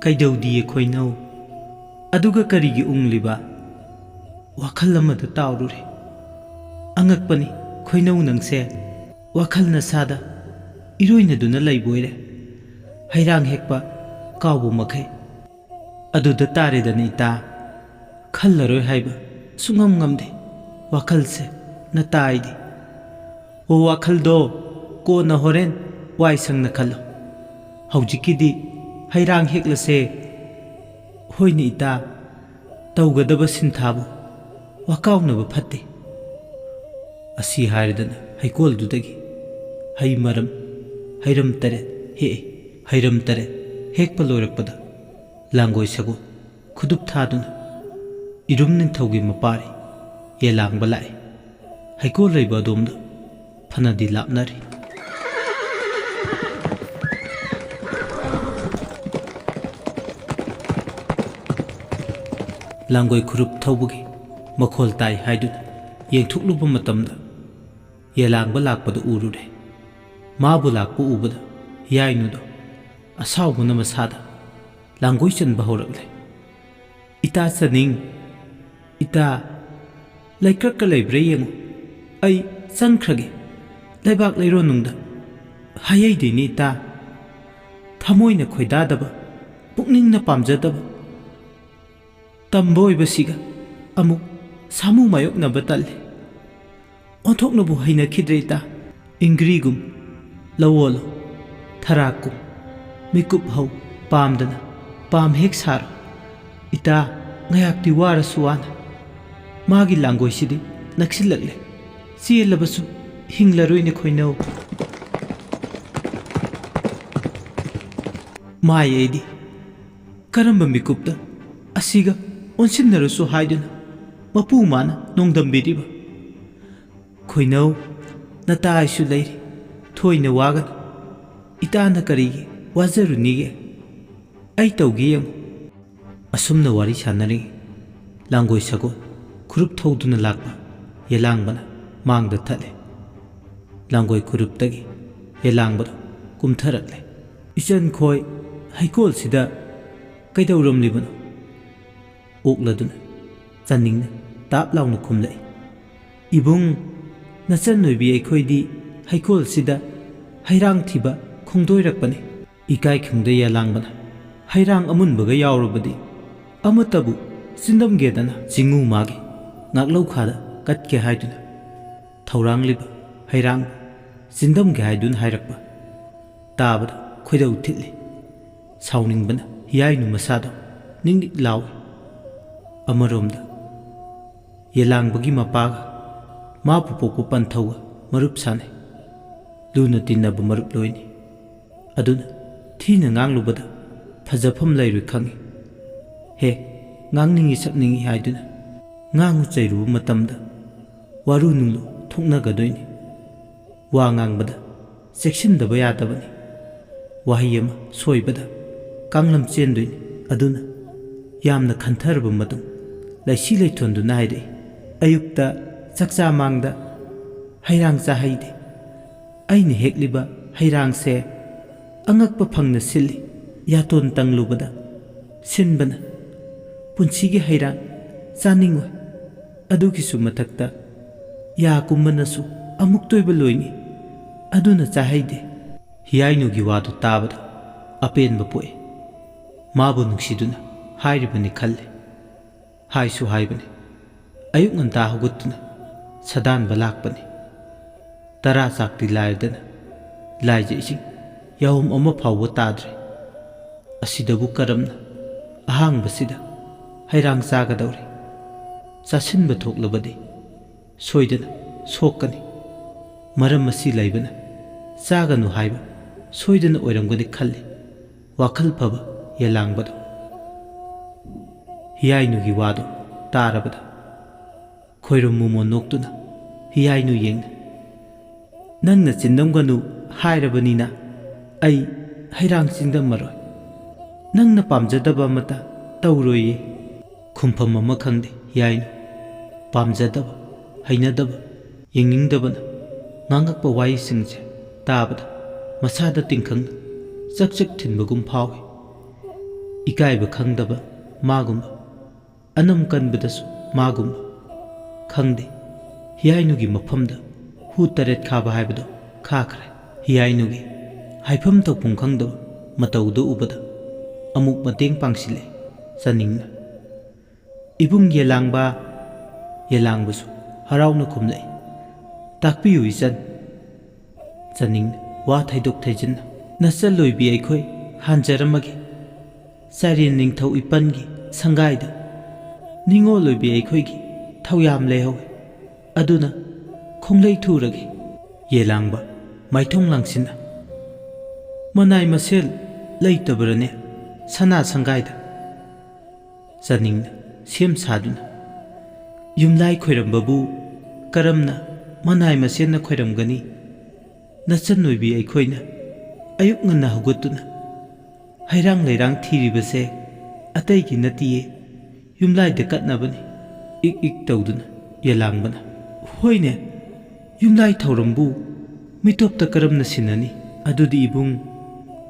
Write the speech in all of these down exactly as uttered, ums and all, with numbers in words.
"ꯀꯩꯗꯧꯗꯤꯌꯦ ꯈꯣꯏꯅꯧ? ꯑꯗꯨꯒ ꯀꯔꯤꯒꯤ ꯎꯪꯂꯤꯕ?" ꯋꯥꯈꯜ ꯑꯃꯗ ꯇꯥꯎꯔꯨꯔꯦ꯫ "ꯑꯉꯛꯄꯅꯤ ꯈꯣꯏꯅꯧ ꯅꯪꯁꯦ, ꯋꯥꯈꯜ ꯅꯁꯥꯗ ꯏꯔꯣꯏꯅꯗꯨꯅ ꯂꯩꯕꯣꯏꯔꯦ꯫ ꯍꯩꯔꯥꯡ ꯍꯦꯛꯄ ꯀꯥꯎꯕ ꯃꯈꯩ꯫ ꯑꯗꯨꯗ ꯇꯥꯔꯦꯗꯅ ꯏꯇꯥ, ꯈꯜꯂꯔꯣꯏ ꯍꯥꯏꯕ ꯁꯨꯡꯉꯝ ꯉꯝꯗꯦ ꯋꯥꯈꯜꯁꯦ ꯅꯇꯥꯏꯗꯤ꯫ ꯑꯣ ꯋꯥꯈꯜꯗꯣ ꯀꯣꯟꯅ ꯍꯣꯔꯦꯟ ꯋꯥꯏ ꯁꯪꯅ ꯈꯜꯂꯣ꯫ ꯍꯧꯖꯤꯛꯀꯤꯗꯤ ꯍꯩꯔꯥꯡ ꯍꯦꯛꯂꯁꯦ꯫" "ꯍꯣꯏꯅꯦ ꯏꯇꯥ, ꯇꯧꯒꯗꯕ ꯁꯤꯟꯊꯥꯕꯨ ꯋꯥꯀꯥꯎꯅꯕ ꯐꯠꯇꯦ꯫" ꯑꯁꯤ ꯍꯥꯏꯔꯗꯅ ꯍꯩꯀꯣꯜꯗꯨꯗꯒꯤ ꯍꯩ ꯃꯔꯝ ꯍꯩꯔꯝ ꯇꯔꯦꯠ ꯍꯦꯛꯏ꯫ ꯍꯩꯔꯝ ꯇꯔꯦꯠ ꯍꯦꯛꯄ ꯂꯣꯏꯔꯛꯄꯗ ꯂꯥꯡꯒꯣꯏ ꯁꯒꯣꯜ ꯈꯨꯗꯨꯞ ꯊꯥꯗꯨꯅ ꯏꯔꯨꯝ ꯅꯤꯡꯊꯧꯒꯤ ꯃꯄꯥꯔꯤ ꯌꯦꯂꯥꯡꯕ ꯂꯥꯛꯏ꯫ ꯍꯩꯀꯣꯜ ꯂꯩꯕ ꯑꯗꯣꯝꯗ ꯐꯅꯗꯤ ꯂꯥꯞꯅꯔꯤ꯫ ꯂꯥꯡꯒꯣꯏ ꯈꯨꯔꯨꯞ ꯊꯧꯕꯒꯤ ꯃꯈꯣꯜ ꯇꯥꯏ ꯍꯥꯏꯗꯨꯅ ꯌꯦꯡꯊꯣꯛꯂꯨꯕ ꯃꯇꯝꯗ ꯌꯦꯂꯥꯡꯕ ꯂꯥꯛꯄꯗꯨ ꯎꯔꯨꯔꯦ꯫ ꯃꯥꯕꯨ ꯂꯥꯛꯄ ꯎꯕꯗ ꯌꯥꯏꯅꯨꯗꯣ ꯑꯁꯥꯎꯕꯅ ꯃꯁꯥꯗ ꯂꯥꯡꯒꯣꯏ ꯆꯟꯕ ꯍꯧꯔꯛꯂꯦ꯫ "ꯏꯇꯥ ꯆꯅꯤꯡ, ꯏꯇꯥ, ꯂꯩꯀ꯭ꯔꯛꯀ ꯂꯩꯕ꯭ꯔꯥ ꯌꯦꯡꯉꯨ, ꯑꯩ ꯆꯪꯈ꯭ꯔꯒꯦ ꯂꯩꯕꯥꯛ ꯂꯩꯔꯣꯟꯅꯨꯡꯗ꯫" "ꯍꯥꯏꯍꯩꯗꯦꯅꯦ ꯏꯇꯥ, ꯊꯃꯣꯏꯅ ꯈꯣꯏꯗꯥꯗꯕ, ꯄꯨꯛꯅꯤꯡꯅ ꯄꯥꯝꯖꯗꯕ, ꯇꯝꯕ ꯑꯣꯏꯕꯁꯤꯒ ꯑꯃꯨꯛ ꯁꯥꯃꯨ ꯃꯥꯌꯣꯛꯅꯕ ꯇꯜꯂꯤ꯫ ꯑꯣꯟꯊꯣꯛꯅꯕꯨ ꯍꯩꯅꯈꯤꯗ꯭ꯔꯦ ꯏꯇꯥ꯫ ꯏꯪꯒ꯭ꯔꯤꯒꯨꯝ ꯂꯧꯑꯣꯂꯣ, ꯊꯔꯥꯛꯀꯨꯝ ꯃꯤꯀꯨꯞ ꯍꯧ ꯄꯥꯝꯗꯅ ꯄꯥꯝ ꯍꯦꯛ ꯁꯥꯔꯣ꯫ ꯏꯇꯥ ꯉꯥꯏꯍꯥꯛꯇꯤ ꯋꯥꯔꯁꯨ ꯋꯥꯅ ꯃꯥꯒꯤ ꯂꯥꯡꯒꯣꯏꯁꯤꯗꯤ ꯅꯛꯁꯤꯜꯂꯛꯂꯦ꯫ ꯆꯦꯜꯂꯕꯁꯨ ꯍꯤꯡꯂꯔꯣꯏꯅꯦ ꯈꯣꯏꯅꯧ꯫" ꯃꯥꯏ ꯑꯩꯗꯤ ꯀꯔꯝꯕ ꯃꯤꯀꯨꯞꯇ ꯑꯁꯤꯒ ꯑꯣꯟꯁꯤꯟꯅꯔꯁꯨ ꯍꯥꯏꯗꯨꯅ ꯃꯄꯨ ꯃꯥꯅ ꯅꯣꯡꯗꯝꯕꯤꯔꯤꯕ? "ꯈꯣꯏꯅꯧ, ꯅꯇꯥꯏꯁꯨ ꯂꯩꯔꯤ, ꯊꯣꯏꯅ ꯋꯥꯒꯅꯨ꯫ ꯏꯇꯥꯅ ꯀꯔꯤꯒꯤ ꯋꯥꯖꯔꯨꯅꯤꯒꯦ? ꯑꯩ ꯇꯧꯒꯦ ꯌꯦꯡꯉꯨ꯫" ꯑꯁꯨꯝꯅ ꯋꯥꯔꯤ ꯁꯥꯟꯅꯔꯤꯉꯩ ꯂꯥꯡꯒꯣꯏ ꯁꯒꯣꯜ ꯈꯨꯔꯨꯞ ꯊꯧꯗꯨꯅ ꯂꯥꯛꯄ ꯌꯦꯂꯥꯡꯕꯅ ꯃꯥꯡꯗ ꯊꯠꯂꯦ꯫ ꯂꯥꯡꯒꯣꯏ ꯈꯨꯔꯨꯞꯇꯒꯤ ꯌꯦꯂꯥꯡꯕꯗꯨ ꯀꯨꯝꯊꯔꯛꯂꯦ꯫ "ꯏꯆꯟ ꯈꯣꯏ, ꯍꯩꯀꯣꯜꯁꯤꯗ "ꯀꯩꯗꯧꯔꯝꯂꯤꯕꯅꯣ?" ꯑꯣꯛꯂꯗꯨꯅ ꯆꯥꯅꯤꯡꯅ ꯇꯥꯞ ꯂꯥꯎꯅ ꯈꯨꯝꯂꯛꯏ꯫ "ꯏꯕꯨꯡ, ꯅꯆꯟ ꯑꯣꯏꯕꯤ ꯑꯩꯈꯣꯏꯗꯤ ꯍꯩꯀꯣꯜꯁꯤꯗ ꯍꯩꯔꯥꯡ ꯊꯤꯕ ꯈꯣꯡꯗꯣꯏꯔꯛꯄꯅꯤ꯫ ꯏꯀꯥꯏ ꯈꯪꯗ ꯌꯥꯂꯥꯡꯕꯅ ꯍꯩꯔꯥꯡ ꯑꯃꯨꯟꯕꯒ ꯌꯥꯎꯔꯕꯗꯤ ꯑꯃꯠꯇꯕꯨ ꯆꯤꯟꯗꯝꯒꯦꯗꯅ ꯆꯤꯡꯉꯨ ꯃꯥꯒꯤ ꯉꯥꯛꯂꯧꯈꯥꯗ ꯀꯠꯀꯦ ꯍꯥꯏꯗꯨꯅ ꯊꯧꯔꯥꯡꯂꯤꯕ ꯍꯩꯔꯥꯡ ꯆꯤꯟꯗꯝꯒꯦ ꯍꯥꯏꯗꯨꯅ ꯍꯥꯏꯔꯛꯄ ꯇꯥꯕꯗ ꯈꯣꯏꯗꯧ ꯊꯤꯠꯂꯤ꯫ ꯁꯥꯎꯅꯤꯡꯕꯅ ꯍꯤꯌꯥꯏꯅꯨ ꯃꯁꯥꯗꯣ ꯅꯤꯛ ꯅꯤꯛ ꯂꯥꯎꯏ꯫ ꯑꯃꯔꯣꯝꯗ ꯌꯦꯂꯥꯡꯕꯒꯤ ꯃꯄꯥꯒ ꯃꯥꯕꯨ ꯄꯣꯛꯄ ꯄꯟꯊꯧꯒ ꯃꯔꯨꯞ ꯁꯥꯟꯅꯩ꯫ ꯂꯨꯅ ꯇꯤꯟꯅꯕ ꯃꯔꯨꯞ ꯂꯣꯏꯅꯤ꯫ ꯑꯗꯨꯅ ꯊꯤꯅ ꯉꯥꯡꯂꯨꯕꯗ ꯐꯖꯐꯝ ꯂꯩꯔꯣꯏ ꯈꯪꯏ꯫ ꯍꯦꯛ ꯉꯥꯡꯅꯤꯡꯏ ꯁꯛꯅꯤꯡꯏ ꯍꯥꯏꯗꯨꯅ ꯉꯥꯡꯉꯨ ꯆꯩꯔꯨꯕ ꯃꯇꯝꯗ ꯋꯥꯔꯨ ꯅꯨꯡꯂꯨ ꯊꯣꯛꯅꯒꯗꯣꯏꯅꯤ꯫ ꯋꯥ ꯉꯥꯡꯕꯗ ꯆꯦꯛꯁꯤꯟꯗꯕ ꯌꯥꯗꯕꯅꯤ꯫ ꯋꯥꯍꯩ ꯑꯃ ꯁꯣꯏꯕꯗ ꯀꯥꯡꯂꯝ ꯆꯦꯟꯗꯣꯏꯅꯤ꯫ ꯑꯗꯨꯅ ꯌꯥꯝꯅ ꯈꯟꯊꯔꯕ ꯃꯇꯨꯡ ꯂꯩꯁꯤ ꯂꯩꯊꯣꯟꯗꯨꯅ ꯍꯥꯏꯔꯛꯏ, "ꯑꯌꯨꯛꯇ ꯆꯥꯛꯆꯥ ꯃꯥꯡꯗ ꯍꯩꯔꯥꯡ ꯆꯥꯍꯩꯗꯦ꯫ ꯑꯩꯅ ꯍꯦꯛꯂꯤꯕ ꯍꯩꯔꯥꯡꯁꯦ ꯑꯉꯛꯄ ꯐꯪꯅ ꯁꯤꯜꯂꯤ꯫ ꯌꯥꯇꯣꯟ ꯇꯪꯂꯨꯕꯗ ꯁꯤꯟꯕꯅ ꯄꯨꯟꯁꯤꯒꯤ ꯍꯩꯔꯥꯡ ꯆꯥꯅꯤꯡꯉꯣꯏ꯫ ꯑꯗꯨꯒꯤꯁꯨ ꯃꯊꯛꯇ ꯌꯥ ꯀꯨꯝꯕꯅꯁꯨ ꯑꯃꯨꯛꯇ ꯑꯣꯏꯕ ꯂꯣꯏꯅꯤ꯫ ꯑꯗꯨꯅ ꯆꯥꯍꯩꯗꯦ꯫" ꯍꯤꯌꯥꯏꯅꯨꯒꯤ ꯋꯥꯗꯨ ꯇꯥꯕꯗ ꯑꯄꯦꯟꯕ ꯄꯣꯛꯏ꯫ ꯃꯥꯕꯨ ꯅꯨꯡꯁꯤꯗꯨꯅ ꯍꯥꯏꯔꯤꯕꯅꯤ ꯈꯜꯂꯤ꯫ ꯍꯥꯏꯁꯨ ꯍꯥꯏꯕꯅꯤ꯫ ꯑꯌꯨꯛ ꯉꯟꯇꯥ ꯍꯧꯒꯠꯇꯨꯅ ꯁꯥꯗꯥꯟꯕ ꯂꯥꯛꯄꯅꯤ꯫ ꯇꯔꯥ ꯆꯥꯛꯇꯤ ꯂꯥꯏꯔꯗꯅ ꯂꯥꯏꯖ ꯏꯁꯤꯡ ꯌꯥꯍꯨꯝ ꯑꯃ ꯐꯥꯎꯕ ꯇꯥꯗ꯭ꯔꯦ꯫ ꯑꯁꯤꯗꯕꯨ ꯀꯔꯝꯅ ꯑꯍꯥꯡꯕꯁꯤꯗ ꯍꯩꯔꯥꯡ ꯆꯥꯒꯗꯧꯔꯤ? ꯆꯥꯁꯤꯟꯕ ꯊꯣꯛꯂꯕꯗꯤ ꯁꯣꯏꯗꯅ ꯁꯣꯛꯀꯅꯤ꯫ ꯃꯔꯝ ꯑꯁꯤ ꯂꯩꯕꯅ ꯆꯥꯒꯅꯨ ꯍꯥꯏꯕ ꯁꯣꯏꯗꯅ ꯑꯣꯏꯔꯝꯒꯅꯤ ꯈꯜꯂꯤ꯫ ꯋꯥꯈꯜ ꯐꯕ ꯌꯦꯂꯥꯡꯕꯗꯣ꯫ ꯍꯤꯌꯥꯏꯅꯨꯒꯤ ꯋꯥꯗꯨ ꯇꯥꯔꯕꯗ ꯈꯣꯏꯔꯨꯝ ꯃꯣꯃꯣꯟ ꯅꯣꯛꯇꯨꯅ ꯍꯤꯌꯥꯏꯅꯨ ꯌꯦꯡꯅ, "ꯅꯪꯅ ꯆꯤꯟꯗꯝꯒꯅꯨ ꯍꯥꯏꯔꯕꯅꯤꯅ ꯑꯩ ꯍꯩꯔꯥꯡ ꯆꯤꯟꯗꯝꯃꯔꯣꯏ꯫ ꯅꯪꯅ ꯄꯥꯝꯖꯗꯕ ꯑꯃꯠꯇ ꯇꯧꯔꯣꯏꯌꯦ꯫" ꯈꯨꯝꯐꯝ ꯑꯃ ꯈꯪꯗꯦ ꯍꯤꯌꯥꯏꯅꯨ꯫ ꯄꯥꯝꯖꯗꯕ, ꯍꯩꯅꯗꯕ, ꯌꯦꯡꯅꯤꯡꯗꯕꯅ ꯉꯥꯡꯉꯛꯄ ꯋꯥꯍꯩꯁꯤꯡꯁꯦ ꯇꯥꯕꯗ ꯃꯁꯥꯗ ꯇꯤꯡꯈꯪꯅ ꯆꯛ ꯆꯛ ꯊꯤꯟꯕꯒꯨꯝ ꯐꯥꯎꯏ꯫ ꯏꯀꯥꯏꯕ ꯈꯪꯗꯕ ꯃꯥꯒꯨꯝꯕ, ꯑꯅꯝ ꯀꯟꯕꯗꯁꯨ ꯃꯥꯒꯨꯝꯕ꯫ ꯈꯪꯗꯦ, ꯍꯤꯌꯥꯏꯅꯨꯒꯤ ꯃꯐꯝꯗ ꯍꯨ ꯇꯔꯦꯠ ꯈꯥꯕ ꯍꯥꯏꯕꯗꯣ ꯈꯥꯈ꯭ꯔꯦ꯫ ꯍꯤꯌꯥꯏꯅꯨꯒꯤ ꯍꯥꯏꯐꯝ ꯇꯧꯐꯝ ꯈꯪꯗꯕ ꯃꯇꯧꯗꯨ ꯎꯕꯗ ꯑꯃꯨꯛ ꯃꯇꯦꯡ ꯄꯥꯡꯁꯤꯜꯂꯦ ꯆꯅꯤꯡꯅ꯫ "ꯏꯕꯨꯡ ꯌꯦꯂꯥꯡꯕ, ꯌꯦꯂꯥꯡꯕꯁꯨ ꯍꯔꯥꯎꯅ ꯈꯨꯝꯂꯛꯏ꯫ "ꯇꯥꯛꯄꯤꯌꯨ ꯏꯆꯟ꯫" ꯆꯅꯤꯡꯅ ꯋꯥ ꯊꯩꯗꯣꯛ ꯊꯩꯖꯤꯟꯅ, "ꯅꯆꯜꯂꯣꯏꯕꯤ ꯑꯩꯈꯣꯏ ꯍꯥꯟꯖꯔꯝꯃꯒꯦ꯫ ꯆꯥꯏꯔꯦꯟ ꯅꯤꯡꯊꯧ ꯏꯄꯟꯒꯤ ꯁꯪꯒꯥꯏꯗ ꯅꯤꯉꯣꯜ ꯑꯣꯏꯕꯤ ꯑꯩꯈꯣꯏꯒꯤ ꯊꯧꯌꯥꯝ ꯂꯩꯍꯧꯋꯤ꯫ ꯑꯗꯨꯅ ꯈꯣꯡꯂꯩ ꯊꯨꯔꯒꯦ꯫" ꯌꯦꯂꯥꯡꯕ ꯃꯥꯏꯊꯣꯡ ꯂꯥꯡꯁꯤꯟꯅ, "ꯃꯅꯥꯏ ꯃꯁꯦꯜ ꯂꯩꯇꯕ꯭ꯔꯅꯦ ꯁꯅꯥ ꯁꯪꯒꯥꯏꯗ?" ꯆꯅꯤꯡꯅ ꯁꯦꯝ ꯁꯥꯗꯨꯅ, "ꯌꯨꯝꯂꯥꯏ ꯈꯣꯏꯔꯝꯕꯕꯨ ꯀꯔꯝꯅ ꯃꯅꯥꯏ ꯃꯁꯦꯟꯅ ꯈꯣꯏꯔꯝꯒꯅꯤ? ꯅꯆꯟ ꯑꯣꯏꯕꯤ ꯑꯩꯈꯣꯏꯅ ꯑꯌꯨꯛ ꯉꯟꯅ ꯍꯧꯒꯠꯇꯨꯅ ꯍꯩꯔꯥꯡ ꯂꯩꯔꯥꯡ ꯊꯤꯔꯤꯕꯁꯦ ꯑꯇꯩꯒꯤ ꯅꯠꯇꯤꯌꯦ, ꯌꯨꯝꯂꯥꯏꯗ ꯀꯠꯅꯕꯅꯤ꯫" ꯏꯛ ꯏꯛ ꯇꯧꯗꯨꯅ ꯌꯦꯂꯥꯡꯕꯅ, "ꯍꯣꯏꯅꯦ, ꯌꯨꯝꯂꯥꯏ ꯊꯧꯔꯝꯕꯨ ꯃꯤꯇꯣꯞꯇ ꯀꯔꯝꯅ ꯁꯤꯟꯅꯅꯤ? ꯑꯗꯨꯗꯤ ꯏꯕꯨꯡ,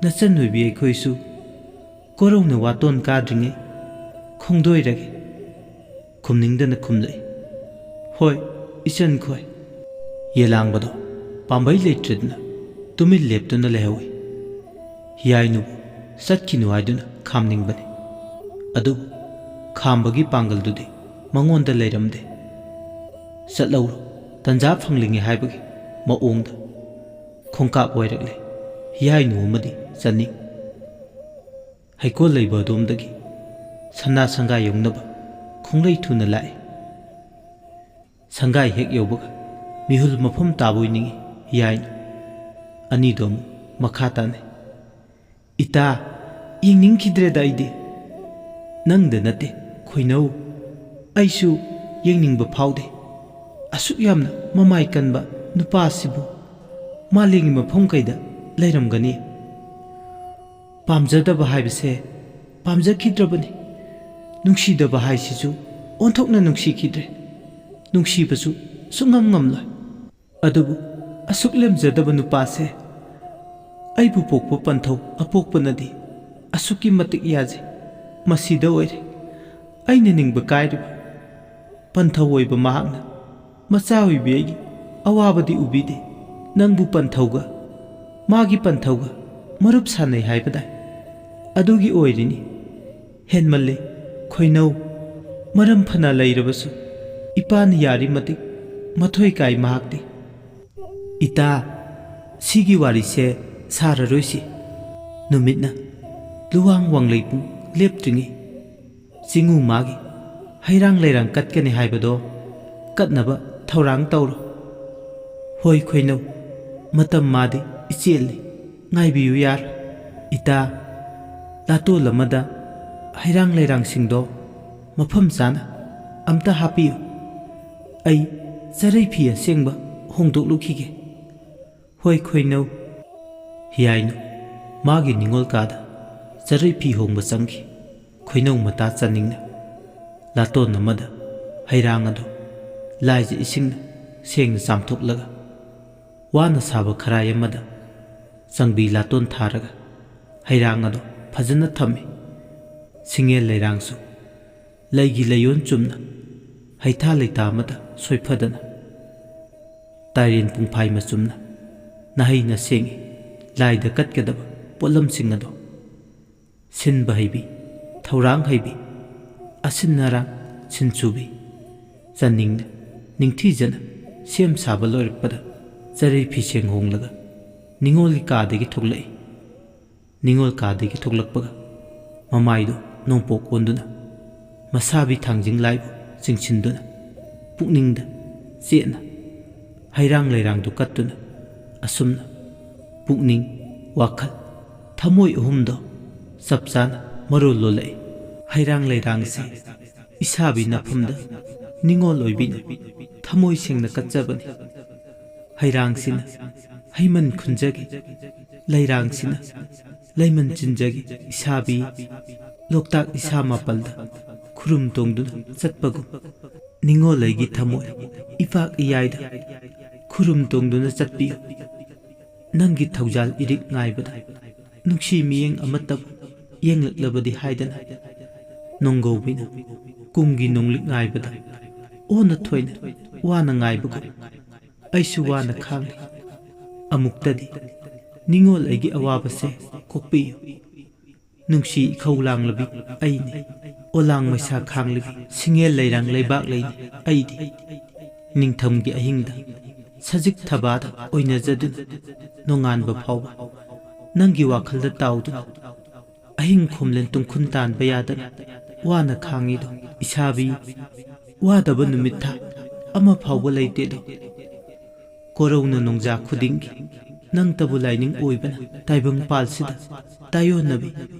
ꯅꯆꯟ ꯑꯣꯏꯕꯤ ꯑꯩꯈꯣꯏꯁꯨ ꯀꯣꯔꯧꯅ ꯋꯥꯇꯣꯟ ꯀꯥꯗ꯭ꯔꯤꯉꯩ ꯈꯣꯡꯗꯣꯏꯔꯒꯦ꯫" ꯈꯨꯝꯅꯤꯡꯗꯅ ꯈꯨꯝꯂꯛꯏ꯫ "ꯍꯣꯏ, ꯏꯆꯟ ꯈꯣꯏ꯫" ꯌꯦꯂꯥꯡꯕꯗꯣ ꯄꯥꯝꯕꯩ ꯂꯩꯇ꯭ꯔꯗꯨꯅ ꯇꯨꯃꯤꯟ ꯂꯦꯞꯇꯨꯅ ꯂꯩꯍꯧꯏ꯫ ꯍꯤꯌꯥꯏꯅꯨꯕꯨ ꯆꯠꯈꯤꯅꯨ ꯍꯥꯏꯗꯨꯅ ꯈꯥꯝꯅꯤꯡꯕꯅꯤ꯫ ꯑꯗꯨꯕꯨ ꯈꯥꯝꯕꯒꯤ ꯄꯥꯡꯒꯜꯗꯨꯗꯤ ꯃꯉꯣꯟꯗ ꯂꯩꯔꯝꯗꯦ꯫ "ꯆꯠꯂꯧꯔꯣ, ꯇꯟꯖꯥ ꯐꯪꯂꯤꯉꯩ" ꯍꯥꯏꯕꯒꯤ ꯃꯑꯣꯡꯗ ꯈꯣꯡꯀꯥꯞ ꯑꯣꯏꯔꯛꯂꯦ ꯍꯤꯌꯥꯏꯅꯨ ꯑꯃꯗꯤ ꯆꯅꯤꯡ꯫ ꯍꯩꯀꯣꯜ ꯂꯩꯕ ꯑꯗꯣꯝꯗꯒꯤ ꯁꯅꯥ ꯁꯪꯒꯥꯏ ꯌꯧꯅꯕ ꯈꯣꯡꯂꯩ ꯊꯨꯅ ꯂꯥꯛꯏ꯫ ꯁꯪꯒꯥꯏ ꯍꯦꯛ ꯌꯧꯕꯒ ꯃꯤꯍꯨꯜ ꯃꯐꯝ ꯇꯥꯕꯣꯏ ꯅꯤꯡꯏ ꯍꯤꯌꯥꯏꯅꯨ꯫ ꯑꯅꯤꯗꯣ ꯑꯃꯨꯛ ꯃꯈꯥ ꯇꯥꯅꯩ꯫ "ꯏꯇꯥ, ꯌꯦꯡꯅꯤꯡꯈꯤꯗ꯭ꯔꯦꯗ ꯑꯩꯗꯤ꯫ ꯅꯪꯗ ꯅꯠꯇꯦ, ꯈꯣꯏꯅꯧ, ꯑꯩꯁꯨ ꯌꯦꯡꯅꯤꯡꯕ ꯐꯥꯎꯗꯦ꯫ ꯑꯁꯨꯛ ꯌꯥꯝꯅ ꯃꯃꯥꯏ ꯀꯟꯕ ꯅꯨꯄꯥꯁꯤꯕꯨ ꯃꯥꯂꯦꯝꯒꯤ ꯃꯐꯝ ꯀꯩꯗ ꯂꯩꯔꯝꯒꯅꯤ?" ꯄꯥꯝꯖꯗꯕ ꯍꯥꯏꯕꯁꯦ ꯄꯥꯝꯖꯈꯤꯗ꯭ꯔꯕꯅꯤ꯫ ꯅꯨꯡꯁꯤꯗꯕ ꯍꯥꯏꯁꯤꯁꯨ ꯑꯣꯟꯊꯣꯛꯅ ꯅꯨꯡꯁꯤꯈꯤꯗ꯭ꯔꯦ꯫ ꯅꯨꯡꯁꯤꯕꯁꯨ ꯁꯨꯡꯉꯝ ꯉꯝꯂꯣꯏ꯫ ꯑꯗꯨꯕꯨ ꯑꯁꯨꯛ ꯂꯦꯝꯖꯗꯕ ꯅꯨꯄꯥꯁꯦ ꯑꯩꯕꯨ ꯄꯣꯛꯄ ꯄꯟꯊꯧ ꯑꯄꯣꯛꯄꯅꯗꯤ ꯑꯁꯨꯛꯀꯤ ꯃꯇꯤꯛ ꯌꯥꯖꯩ꯫ ꯃꯁꯤꯗ ꯑꯣꯏꯔꯦ ꯑꯩꯅ ꯅꯤꯡꯕ ꯀꯥꯏꯔꯤꯕ꯫ ꯄꯟꯊꯧ ꯑꯣꯏꯕ ꯃꯍꯥꯛꯅ ꯃꯆꯥ ꯑꯣꯏꯕꯤ ꯑꯩꯒꯤ ꯑꯋꯥꯕꯗꯤ ꯎꯕꯤꯗꯦ꯫ ꯅꯪꯕꯨ ꯄꯟꯊꯧꯒ ꯃꯥꯒꯤ ꯄꯟꯊꯧꯒ ꯃꯔꯨꯞ ꯁꯥꯟꯅꯩ ꯍꯥꯏꯕꯗꯥꯏ? ꯑꯗꯨꯒꯤ ꯑꯣꯏꯔꯤꯅꯤ꯫ ꯍꯦꯟꯃꯜꯂꯦ, ꯈꯣꯏꯅꯧ꯫ ꯃꯔꯝ ꯐꯅ ꯂꯩꯔꯕꯁꯨ ꯏꯄꯥꯅ ꯌꯥꯔꯤ ꯃꯇꯤꯛ ꯃꯊꯣꯏ ꯀꯥꯏ ꯃꯍꯥꯛꯇꯤ꯫ ꯏꯇꯥ, ꯁꯤꯒꯤ ꯋꯥꯔꯤꯁꯦ ꯁꯥꯔꯔꯣꯏꯁꯤ꯫ ꯅꯨꯃꯤꯠꯅ ꯂꯨꯋꯥꯡ ꯋꯥꯡꯂꯩ ꯄꯨꯡ ꯂꯦꯞꯇ꯭ꯔꯤꯉꯩ ꯆꯤꯡꯉꯨ ꯃꯥꯒꯤ ꯍꯩꯔꯥꯡ ꯂꯩꯔꯥꯡ ꯀꯠꯀꯅꯤ ꯍꯥꯏꯕꯗꯣ ꯀꯠꯅꯕ ꯊꯧꯔꯥꯡ ꯇꯧꯔꯣ꯫ ꯍꯣꯏ ꯈꯣꯏꯅꯧ, ꯃꯇꯝ ꯃꯥꯗꯤ ꯏꯆꯦꯜꯂꯤ, ꯉꯥꯏꯕꯤꯌꯨ ꯌꯥꯔꯣꯏ꯫ ꯏꯇꯥ, ꯂꯥꯇꯣꯜ ꯑꯃꯗ ꯍꯩꯔꯥꯡ ꯂꯩꯔꯥꯡꯁꯤꯡꯗꯣ ꯃꯐꯝ ꯆꯥꯅ ꯑꯝꯇ ꯍꯥꯞꯄꯤꯌꯨ꯫ ꯑꯩ ꯆꯔꯩ ꯐꯤ ꯑꯁꯦꯡꯕ ꯍꯣꯡꯗꯣꯛꯂꯨꯈꯤꯒꯦ꯫ ꯍꯣꯏ ꯈꯣꯏꯅꯧ꯫ ꯍꯤꯌꯥꯏꯅꯨ ꯃꯥꯒꯤ ꯅꯤꯉꯣꯜ ꯀꯥꯗ ꯆꯔꯩ ꯐꯤ ꯍꯣꯡꯕ ꯆꯪꯈꯤ꯫ ꯈꯣꯏꯅꯧ ꯃꯇꯥ ꯆꯥꯅꯤꯡꯅ ꯂꯥꯇꯣꯟ ꯑꯃꯗ ꯍꯩꯔꯥꯡ ꯑꯗꯨ ꯂꯥꯏꯖ ꯏꯁꯤꯡꯅ ꯁꯦꯡꯅ ꯆꯥꯝꯊꯣꯛꯂꯒ ꯋꯥꯅ ꯁꯥꯕ ꯈꯔꯥꯏ ꯑꯃꯗ ꯆꯪꯕꯤ ꯂꯥꯇꯣꯟ ꯊꯥꯔꯒ ꯍꯩꯔꯥꯡ ꯑꯗꯨ ꯐꯖꯅ ꯊꯝꯃꯤ꯫ ꯁꯤꯡꯉꯦꯜ ꯂꯩꯔꯥꯡꯁꯨ ꯂꯩꯒꯤ ꯂꯩꯌꯣꯟ ꯆꯨꯝꯅ ꯍꯩꯊꯥ ꯂꯩꯇꯥ ꯑꯃꯗ ꯁꯣꯏꯐꯗꯅ ꯇꯥꯏꯔꯦꯟ ꯄꯨꯡꯐꯥꯏ ꯃꯆꯨꯝꯅ ꯅꯥꯍꯩꯅ ꯁꯦꯡꯏ꯫ ꯂꯥꯏꯗ ꯀꯠꯀꯗꯕ ꯄꯣꯠꯂꯝꯁꯤꯡ ꯑꯗꯨ ꯁꯤꯟꯕ ꯍꯩꯕꯤ, ꯊꯧꯔꯥꯡ ꯍꯩꯕꯤ, ꯑꯁꯤꯟ ꯑꯔꯥꯡ ꯁꯤꯟꯁꯨꯕꯤ, ꯆꯥꯅꯤꯡꯅ ꯅꯤꯡꯊꯤꯖꯅ ꯁꯦꯝ ꯁꯥꯕ ꯂꯣꯏꯔꯛꯄꯗ ꯆꯔꯩ ꯐꯤꯁꯦꯡ ꯍꯣꯡꯂꯒ ꯅꯤꯉꯣꯜꯒꯤ ꯀꯥꯗꯒꯤ ꯊꯣꯛꯂꯛꯏ꯫ ꯅꯤꯉꯣꯜ ꯀꯥꯗꯒꯤ ꯊꯣꯛꯂꯛꯄꯒ ꯃꯃꯥꯏꯗꯨ ꯅꯣꯡꯄꯣꯛ ꯑꯣꯟꯗꯨꯅ ꯃꯁꯥꯕꯤ ꯊꯥꯡꯖꯤꯡ ꯂꯥꯏꯕꯨ ꯆꯤꯡꯁꯤꯟꯗꯨꯅ ꯄꯨꯛꯅꯤꯡꯗ ꯆꯦꯠꯅ ꯍꯩꯔꯥꯡ ꯂꯩꯔꯥꯡꯗꯨ ꯀꯠꯇꯨꯅ ꯑꯁꯨꯝꯅ ꯄꯨꯛꯅꯤꯡ, ꯋꯥꯈꯜ, ꯊꯃꯣꯏ ꯑꯍꯨꯝꯗꯣ ꯆꯞ ꯆꯥꯅ ꯃꯔꯣꯜ ꯂꯣꯜꯂꯛꯏ꯫ ꯍꯩꯔꯥꯡ ꯂꯩꯔꯥꯡꯁꯤ ꯏꯁꯥꯕꯤ ꯅꯐꯝꯗ ꯅꯤꯉꯣꯜ ꯑꯣꯏꯕꯤꯅ ꯊꯃꯣꯏ ꯁꯦꯡꯅ ꯀꯠꯆꯕꯅꯤ꯫ ꯍꯩꯔꯥꯡꯁꯤꯅ ꯍꯩꯃꯟ ꯈꯨꯟꯖꯒꯤ, ꯂꯩꯔꯥꯡꯁꯤꯅ ꯂꯩꯃꯟ ꯆꯤꯟꯖꯒꯤ ꯏꯁꯥꯕꯤ ꯂꯣꯛꯇꯥꯛ ꯏꯁꯥ ꯃꯥꯄꯜꯗ ꯈꯨꯔꯨꯝ ꯇꯣꯡꯗꯨꯅ ꯆꯠꯄꯒꯨꯝ ꯅꯤꯉꯣꯜ ꯑꯩꯒꯤ ꯊꯃꯣꯏ ꯏꯄꯥꯛ ꯏꯌꯥꯏꯗ ꯈꯨꯔꯨꯝ ꯇꯣꯡꯗꯨꯅ ꯆꯠꯄꯤꯌꯨ꯫ ꯅꯪꯒꯤ ꯊꯧꯖꯥꯜ ꯏꯔꯤꯛ ꯉꯥꯏꯕꯗ ꯅꯨꯡꯁꯤ ꯃꯤꯌꯦꯡ ꯑꯃꯠꯇꯕꯨ ꯌꯦꯡꯂꯛꯂꯕꯗꯤ ꯍꯥꯏꯗꯅ꯫ ꯅꯣꯡꯒꯧꯕꯤꯅ ꯀꯨꯝꯒꯤ ꯅꯣꯡꯂꯤꯛ ꯉꯥꯏꯕꯗ ꯑꯣꯟꯅ ꯊꯣꯏꯅ ꯋꯥꯅ ꯉꯥꯏꯕꯒꯨꯝ ꯑꯩꯁꯨ ꯋꯥꯅ ꯈꯥꯡꯂꯤ꯫ ꯑꯃꯨꯛꯇꯗꯤ ꯅꯤꯡꯉꯣꯜ ꯑꯩꯒꯤ ꯑꯋꯥꯕꯁꯦ ꯀꯣꯛꯄꯤꯌꯨ꯫ ꯅꯨꯡꯁꯤ ꯏꯈꯧ ꯂꯥꯡꯂꯕꯤ ꯑꯩꯅꯤ, ꯑꯣꯂꯥꯡ ꯃꯩꯁꯥ ꯈꯥꯡꯂꯕꯤ ꯁꯤꯡꯉꯦꯜ ꯂꯩꯔꯥꯡ ꯂꯩꯕꯥꯛ ꯂꯩꯅꯤ ꯑꯩꯗꯤ꯫ ꯅꯤꯡꯊꯝꯒꯤ ꯑꯍꯤꯡꯗ ꯁꯖꯤꯛ ꯊꯕꯥꯗ ꯑꯣꯏꯅꯖꯗꯨꯅ ꯅꯣꯡꯉꯥꯟꯕ ꯐꯥꯎꯕ ꯅꯪꯒꯤ ꯋꯥꯈꯜꯗ ꯇꯥꯎꯗꯨꯅ ꯑꯍꯤꯡ ꯈꯣꯝꯂꯦꯟ ꯇꯨꯡꯈꯨꯟ ꯇꯥꯟꯕ ꯌꯥꯗꯅ ꯋꯥꯅ ꯈꯥꯡꯉꯤꯗꯣ ꯏꯁꯥꯕꯤ꯫ ꯋꯥꯗꯕ ꯅꯨꯃꯤꯠ ꯊꯥ ꯑꯃ ꯐꯥꯎꯕ ꯂꯩꯇꯦꯗꯣ꯫ ꯀꯣꯔꯧꯅ ꯅꯣꯡꯖꯥ ꯈꯨꯗꯤꯡꯒꯤ ꯅꯪꯇꯕꯨ ꯂꯥꯏꯅꯤꯡ ꯑꯣꯏꯕꯅ ꯇꯥꯏꯕꯪ ꯄꯥꯜꯁꯤꯗ ꯇꯥꯏꯌꯣꯟꯅꯕꯤ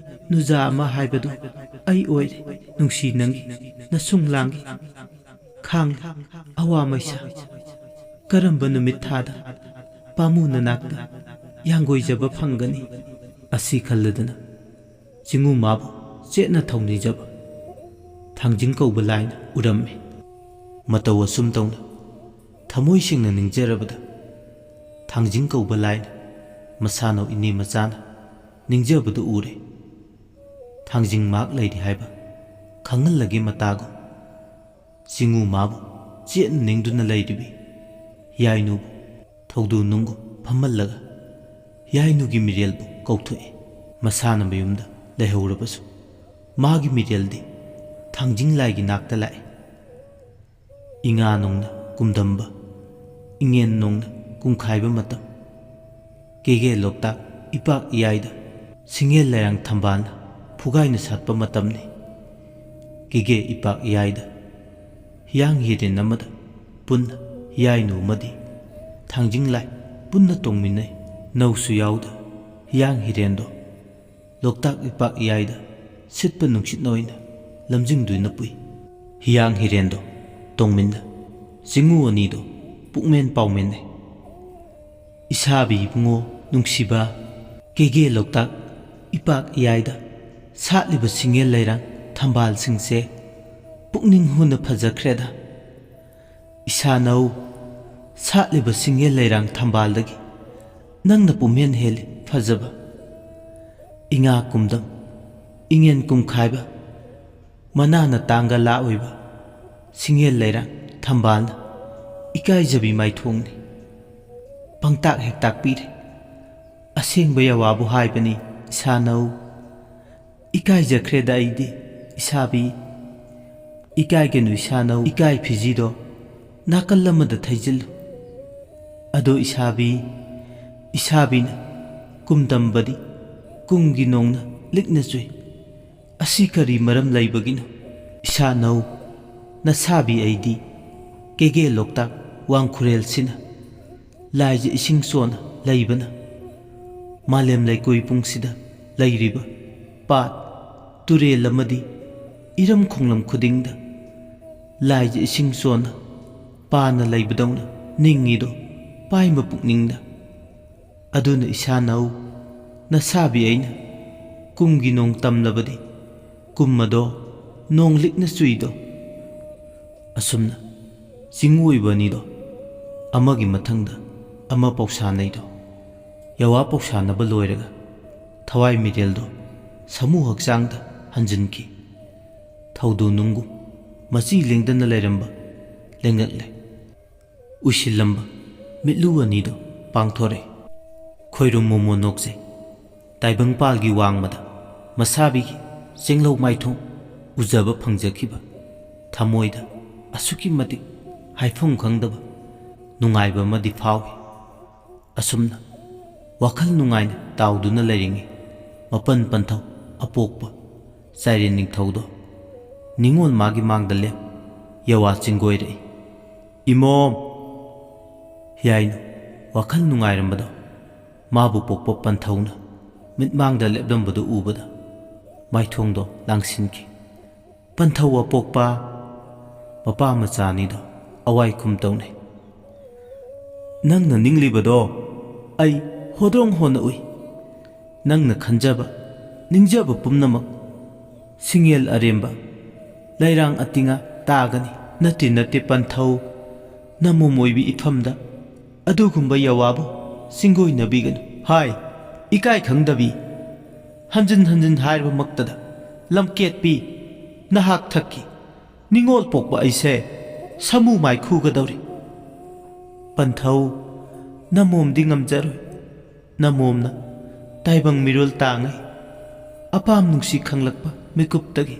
ꯅꯨꯖꯥ ꯑꯃ ꯍꯥꯏꯕꯗꯨ ꯑꯩ ꯑꯣꯏꯔꯦ꯫ ꯅꯨꯡꯁꯤ ꯅꯪꯒꯤ ꯅꯁꯨꯡ ꯂꯥꯡꯒꯤ ꯈꯥꯡꯂꯤ ꯑꯋꯥ ꯃꯩꯁꯥ꯫ ꯀꯔꯝꯕ ꯅꯨꯃꯤꯠ ꯊꯥꯗ ꯄꯥꯃꯨ ꯅꯅꯥꯛꯇ ꯌꯥꯡꯒꯣꯏꯖꯕ ꯐꯪꯒꯅꯤ? ꯑꯁꯤ ꯈꯜꯂꯗꯅ ꯆꯤꯡꯉꯨ ꯃꯥꯕꯨ ꯆꯦꯠꯅ ꯊꯧꯅꯤꯖꯕ ꯊꯥꯡꯖꯤꯡ ꯀꯧꯕ ꯂꯥꯏꯅ ꯎꯔꯝꯃꯤ꯫ ꯃꯇꯧ ꯑꯁꯨꯝ ꯇꯧꯅ ꯊꯃꯣꯏ ꯁꯦꯡꯅ ꯅꯤꯡꯖꯔꯕꯗ ꯊꯥꯡꯖꯤꯡ ꯀꯧꯕ ꯂꯥꯏꯅ ꯃꯁꯥꯅꯧ ꯏꯅꯦ ꯃꯆꯥꯅ ꯅꯤꯡꯖꯕꯗꯨ ꯎꯔꯦ꯫ ꯊꯥꯡꯖꯤꯡ ꯃꯍꯥꯛ ꯂꯩꯔꯤ ꯍꯥꯏꯕ ꯈꯪꯍꯜꯂꯒꯦ ꯃꯇꯥꯒꯨꯝ꯫ ꯆꯤꯡꯉꯨ ꯃꯥꯕꯨ ꯆꯦꯠꯅ ꯅꯤꯡꯗꯨꯅ ꯂꯩꯔꯤꯕꯤ ꯍꯤꯌꯥꯏꯅꯨꯕꯨ ꯊꯧꯗꯨ ꯅꯨꯡꯒꯨꯝ ꯐꯝꯍꯜꯂꯒ ꯍꯤꯌꯥꯏꯅꯨꯒꯤ ꯃꯤꯔꯦꯜꯕꯨ ꯀꯧꯊꯣꯛꯏ꯫ ꯃꯁꯥꯅ ꯃꯌꯨꯝꯗ ꯂꯩꯍꯧꯔꯕꯁꯨ ꯃꯥꯒꯤ ꯃꯤꯔꯦꯜꯗꯤ ꯊꯥꯡꯖꯤꯡ ꯂꯥꯏꯒꯤ ꯅꯥꯛꯇ ꯂꯥꯛꯏ꯫ ꯏꯉꯥ ꯅꯣꯡꯅ ꯀꯨꯝꯗꯝꯕ, ꯏꯉꯦꯟ ꯅꯣꯡꯅ ꯀꯨꯝꯈꯥꯏꯕ ꯃꯇꯝ꯫ ꯀꯦꯒꯦ ꯂꯣꯛꯇꯥꯛ ꯏꯄꯥꯛ ꯏꯌꯥꯏꯗ ꯁꯤꯡꯉꯦꯜ ꯂꯩꯔꯥꯡ ꯊꯝꯕꯥꯜꯅ ꯐꯨꯒꯥꯏꯅ ꯁꯥꯠꯄ ꯃꯇꯝꯅꯤ꯫ ꯀꯦꯒꯦ ꯏꯄꯥꯛ ꯏꯌꯥꯏꯗ ꯍꯤꯌꯥꯡ ꯍꯤꯔꯦꯟ ꯑꯃꯗ ꯄꯨꯟꯅ ꯍꯤꯌꯥꯏꯅꯨ ꯑꯃꯗꯤ ꯊꯥꯡꯖꯤꯡ ꯂꯥꯏ ꯄꯨꯟꯅ ꯇꯣꯡꯃꯤꯟꯅꯩ꯫ ꯅꯧꯁꯨ ꯌꯥꯎꯗ ꯍꯤꯌꯥꯡ ꯍꯤꯔꯦꯟꯗꯣ ꯂꯣꯛꯇꯥꯛ ꯏꯄꯥꯛ ꯏꯌꯥꯏꯗ ꯁꯤꯠꯄ ꯅꯨꯡꯁꯤꯠꯅ ꯑꯣꯏꯅ ꯂꯝꯖꯤꯡꯗꯨꯅ ꯄꯨꯏ꯫ ꯍꯤꯌꯥꯡ ꯍꯤꯔꯦꯟꯗꯣ ꯇꯣꯡꯃꯤꯟꯅ ꯆꯤꯡꯉꯨ ꯑꯅꯤꯗꯣ ꯄꯨꯛꯃꯦꯟ ꯄꯥꯎꯃꯦꯟꯅꯩ꯫ ꯏꯁꯥꯕꯤ ꯏꯕꯨꯡꯉꯣ ꯅꯨꯡꯁꯤꯕ, ꯀꯦꯒꯦ ꯂꯣꯛꯇꯥꯛ ꯏꯄꯥꯛ ꯏꯌꯥꯏꯗ ꯁꯥꯠꯂꯤꯕ ꯁꯤꯡꯉꯦꯜ ꯂꯩꯔꯥꯡ ꯊꯝꯕꯥꯜꯁꯤꯡꯁꯦ ꯄꯨꯛꯅꯤꯡ ꯍꯨꯅ ꯐꯖꯈ꯭ꯔꯦꯗ꯫ ꯏꯁꯥꯅꯧ ꯁꯥꯠꯂꯤꯕ ꯁꯤꯡꯉꯦꯜ ꯂꯩꯔꯥꯡ ꯊꯝꯕꯥꯜꯗꯒꯤ ꯅꯪꯅ ꯄꯨꯝꯍꯦꯟ ꯍꯦꯜꯂꯤ ꯐꯖꯕ꯫ ꯏꯉꯥ ꯀꯨꯝꯗꯝ ꯏꯉꯦꯟ ꯀꯨꯝꯈꯥꯏꯕ, ꯃꯅꯥꯅ ꯇꯥꯡꯒ ꯂꯥ ꯑꯣꯏꯕ, ꯁꯤꯡꯉꯦꯜ ꯂꯩꯔꯥꯡ ꯊꯝꯕꯥꯜꯅ ꯏꯀꯥꯏꯖꯕꯤ ꯃꯥꯏꯊꯣꯡꯅꯤ꯫ ꯄꯪꯇꯥꯛ ꯍꯦꯛ ꯇꯥꯛꯄꯤꯔꯦ꯫ ꯑꯁꯦꯡꯕ ꯌꯥꯋꯥꯕꯨ ꯍꯥꯏꯕꯅꯤ, ꯏꯁꯥꯅꯧ꯫ ꯏꯀꯥꯏꯖꯈ꯭ꯔꯦꯗ ꯑꯩꯗꯤ, ꯏꯁꯥꯕꯤ꯫ ꯏꯀꯥꯏꯒꯅꯨ ꯏꯁꯥꯅꯧ, ꯏꯀꯥꯏ ꯐꯤꯖꯤꯗꯣ ꯅꯥꯀꯜ ꯑꯃꯗ ꯊꯩꯖꯤꯜꯂꯨ꯫ ꯑꯗꯣ ꯏꯁꯥꯕꯤ, ꯏꯁꯥꯕꯤꯅ ꯀꯨꯝ ꯇꯝꯕꯗꯤ ꯀꯨꯝꯒꯤ ꯅꯣꯡꯅ ꯂꯤꯛꯅ ꯆꯨꯏ꯫ ꯑꯁꯤ ꯀꯔꯤ ꯃꯔꯝ ꯂꯩꯕꯒꯤꯅꯣ? ꯏꯁꯥꯅꯧ, ꯅꯁꯥꯕꯤ ꯑꯩꯗꯤ ꯀꯦꯒꯦ ꯂꯣꯛꯇꯥꯛ ꯋꯥꯡꯈꯨꯔꯦꯜꯁꯤꯅ ꯂꯥꯏꯖ ꯏꯁꯤꯡ ꯆꯣꯟꯅ ꯂꯩꯕꯅ ꯃꯥꯂꯦꯝ ꯂꯩꯀꯣꯏ ꯄꯨꯡꯁꯤꯗ ꯂꯩꯔꯤꯕ ꯄꯥꯠ, ꯇꯨꯔꯦꯜ ꯑꯃꯗꯤ ꯏꯔꯝ ꯈꯣꯡꯂꯝ ꯈꯨꯗꯤꯡꯗ ꯂꯥꯏꯖ ꯏꯁꯤꯡ ꯆꯣꯟꯅ ꯄꯥꯅ ꯂꯩꯕꯗꯧꯅ ꯅꯤꯡꯉꯤꯗꯣ ꯄꯥꯏꯃ ꯄꯨꯛꯅꯤꯡꯗ꯫ ꯑꯗꯨꯅ ꯏꯁꯥꯅꯧ, ꯅꯁꯥꯕꯤ ꯑꯩꯅ ꯀꯨꯝꯒꯤ ꯅꯣꯡ ꯇꯝꯂꯕꯗꯤ ꯀꯨꯝ ꯑꯗꯣ ꯅꯣꯡ ꯂꯤꯛꯅ ꯆꯨꯏꯗꯣ꯫ ꯑꯁꯨꯝꯅ ꯆꯤꯡꯎ ꯑꯣꯏꯕ ꯑꯅꯤꯗꯣ ꯑꯃꯒꯤ ꯃꯊꯪꯗ ꯑꯃ ꯄꯧꯁꯥꯅꯩꯗꯣ꯫ ꯌꯥꯋꯥ ꯄꯧꯁꯥꯅꯕ ꯂꯣꯏꯔꯒ ꯊꯋꯥꯏ ꯃꯤꯔꯦꯜꯗꯣ ꯁꯥꯃꯨ ꯍꯛꯆꯥꯡꯗ ꯍꯟꯖꯤꯟꯈꯤ꯫ ꯊꯧꯗꯨ ꯅꯨꯡꯒꯨꯝ ꯃꯆꯤ ꯂꯦꯡꯗꯅ ꯂꯩꯔꯝꯕ ꯂꯦꯡꯉꯛꯂꯦ꯫ ꯎꯏꯁꯤꯜꯂꯝꯕ ꯃꯤꯠꯂꯨ ꯑꯅꯤꯗꯣ ꯄꯥꯡꯊꯣꯔꯛꯏ꯫ ꯈꯣꯏꯔꯨꯝ ꯃꯣꯃꯣ ꯅꯣꯛꯆꯩ꯫ ꯇꯥꯏꯕꯪꯄꯥꯜꯒꯤ ꯋꯥꯡꯃꯗ ꯃꯁꯥꯕꯤꯒꯤ ꯆꯦꯡꯂꯧ ꯃꯥꯏꯊꯣꯡ ꯎꯖꯕ ꯐꯪꯖꯈꯤꯕ ꯊꯃꯣꯏꯗ ꯑꯁꯨꯛꯀꯤ ꯃꯇꯤꯛ ꯍꯥꯏꯐꯝ ꯈꯪꯗꯕ ꯅꯨꯡꯉꯥꯏꯕ ꯑꯃꯗꯤ ꯐꯥꯎꯏ꯫ ꯑꯁꯨꯝꯅ ꯋꯥꯈꯜ ꯅꯨꯡꯉꯥꯏꯅ ꯇꯥꯎꯗꯨꯅ ꯂꯩꯔꯤꯉꯩ ꯃꯄꯟ ꯄꯟꯊꯧ ꯑꯄꯣꯛꯄ ꯆꯥꯏꯔꯦꯟ ꯅꯤꯡꯊꯧꯗꯣ ꯅꯤꯉꯣꯜ ꯃꯥꯒꯤ ꯃꯥꯡꯗ ꯂꯦꯞ ꯌꯥꯋꯥ ꯆꯤꯡꯒꯣꯏꯔꯛꯏ꯫ "ꯏꯃꯣꯝ!" ꯍꯤꯌꯥꯏꯅ ꯋꯥꯈꯜ ꯅꯨꯡꯉꯥꯏꯔꯝꯕꯗꯣ ꯃꯥꯕꯨ ꯄꯣꯛꯄ ꯄꯟꯊꯧꯅ ꯃꯤꯠꯃꯥꯡꯗ ꯂꯦꯞꯂꯝꯕꯗꯨ ꯎꯕꯗ ꯃꯥꯏꯊꯣꯡꯗꯣ ꯂꯥꯡꯁꯤꯟꯈꯤ꯫ ꯄꯟꯊꯧ ꯑꯄꯣꯛꯄ ꯃꯄꯥ ꯃꯆꯥ ꯑꯅꯤꯗꯣ ꯑꯋꯥꯏ ꯈꯨꯝ ꯇꯧꯅꯩ꯫ "ꯅꯪꯅ ꯅꯤꯡꯂꯤꯕꯗꯣ ꯑꯩ ꯍꯣꯗ꯭ꯔꯣꯡ ꯍꯣꯅ ꯎꯏ꯫ ꯅꯪꯅ ꯈꯟꯖꯕ, ꯅꯤꯡꯖꯕ ꯄꯨꯝꯅꯃꯛ ꯁꯤꯡꯉꯦꯜ ꯑꯔꯦꯝꯕ, ꯂꯩꯔꯥꯡ ꯑꯇꯤꯉꯥ ꯇꯥꯒꯅꯤ꯫ ꯅꯠꯇꯦ, ꯅꯠꯇꯦ, ꯄꯟꯊꯧ, ꯅꯃꯣꯝ ꯑꯣꯏꯕꯤ ꯏꯐꯝꯗ ꯑꯗꯨꯒꯨꯝꯕ ꯌꯥꯋꯥꯕꯨ ꯆꯤꯡꯒꯣꯏꯅꯕꯤꯒꯅꯨ꯫ ꯍꯥꯏ, ꯏꯀꯥꯏ ꯈꯪꯗꯕꯤ!" ꯍꯟꯖꯤꯟ ꯍꯟꯖꯤꯟ ꯍꯥꯏꯔꯕꯃꯛꯇꯗ, "ꯂꯝꯀꯦꯠꯄꯤ, ꯅꯍꯥꯛ ꯊꯛꯀꯤ ꯅꯤꯉꯣꯜ ꯄꯣꯛꯄ ꯑꯩꯁꯦ ꯁꯥꯃꯨ ꯃꯥꯏ ꯈꯨꯒꯗꯧꯔꯤ꯫ ꯄꯟꯊꯧ, ꯅꯃꯣꯝꯗꯤ ꯉꯝꯖꯔꯣꯏ꯫ ꯅꯃꯣꯝꯅ ꯇꯥꯏꯕꯪ ꯃꯤꯔꯣꯜ ꯇꯥꯡꯉꯩ ꯑꯄꯥꯝ ꯅꯨꯡꯁꯤ ꯈꯪꯂꯛꯄ ꯃꯤꯀꯨꯞꯇꯒꯤ